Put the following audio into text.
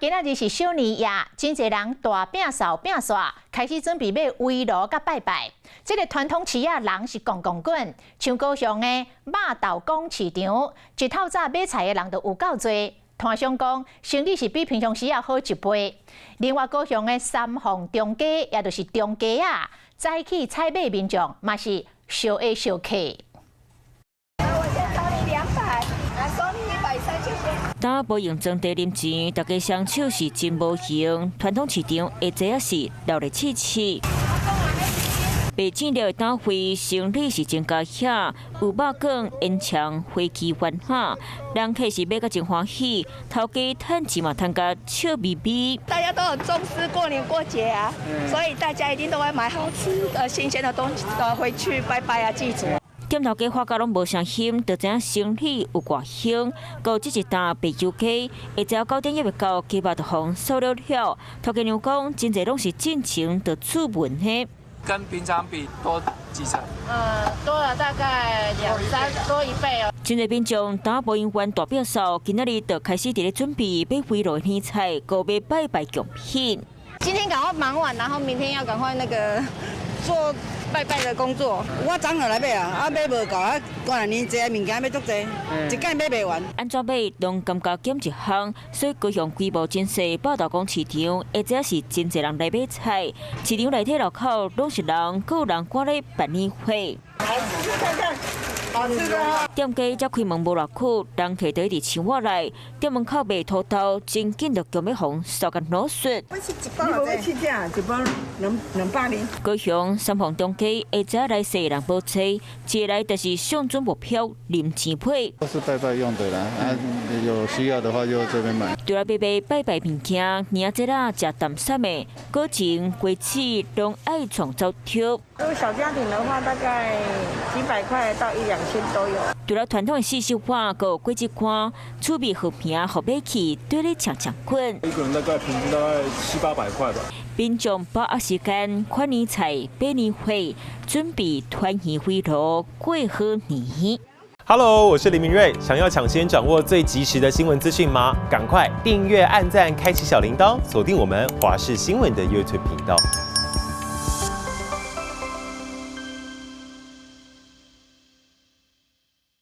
今仔日是小年夜，真濟人大餅掃餅煞，開始準備欲圍爐佮拜拜。這個傳統市仔人是滾滾滾，像高雄的肉豆公市場，一透早買菜的人就有夠濟。攤商講，生意是比平常時仔好一倍。另外，高雄的三鳳中街，也就是中街仔，早起採買民眾嘛是相下相客。我先收你200，收你130，謝謝。今無用裝地零錢，大家雙手是真無閒。傳統市場下晝仔是鬧熱刺刺。白剪了的檔位生意是真加遐，有肉卷、煙腸、花枝丸仔，人客是買甲真歡喜，頭家趁錢嘛趁甲笑眯眯。大家都很重視過年過節啊，所以大家一定都會買好吃的、新鮮的東西回去拜拜啊，祭祖。店頭家發覺攏無啥興，就知影生意有偌興。閣這一擔白油雞，下晝9點猶未到，雞肉就予掃了了。頭家娘講，真濟攏是進前就出門的。跟平常比多幾成？多了大概兩三多一倍哦。真濟民眾今無閒玩大表嫂，今仔日就開始佇咧準備欲圍爐年菜，閣欲拜拜貢品。今天趕快忙完，然後明天要趕快那個做拜拜的工作。我昨昏來買啊，啊買無夠啊，過年濟物件買足濟，一工買袂完。按怎買攏感覺減一項，所以高雄規模真細肉豆公市場，下晝是真濟人來買菜。市場內底路口攏是人，閣有人趕咧辦年貨。來試試看看。店家才開門無偌久，人客就一直搶我來。店門口賣土豆，真緊就強欲予掃共老術。你無欲試食，一包220。高雄三鳳中街下晝來踅人無濟，接來就是上準目標零錢皮。都是拜拜用的啦，啊，有需要的話就這邊買。除了買買拜拜物件，年節仔食淡散的，果情瓜子攏愛創走跳。如果小家庭的話，大概幾百塊到一兩千都有。除了傳統的四手碗，閣有果子乾、趣味和平，予買去對咧搶搶滾。一個人大概平均大概七八百塊吧。民眾把握時間，款年菜、買年貨，準備團圓圍爐過好年。 Hello，我是林明瑞。想要搶先掌握最及時的新聞資訊嗎？趕快訂閱、按讚、開啟小鈴鐺，鎖定我們華視新聞的 YouTube 頻道。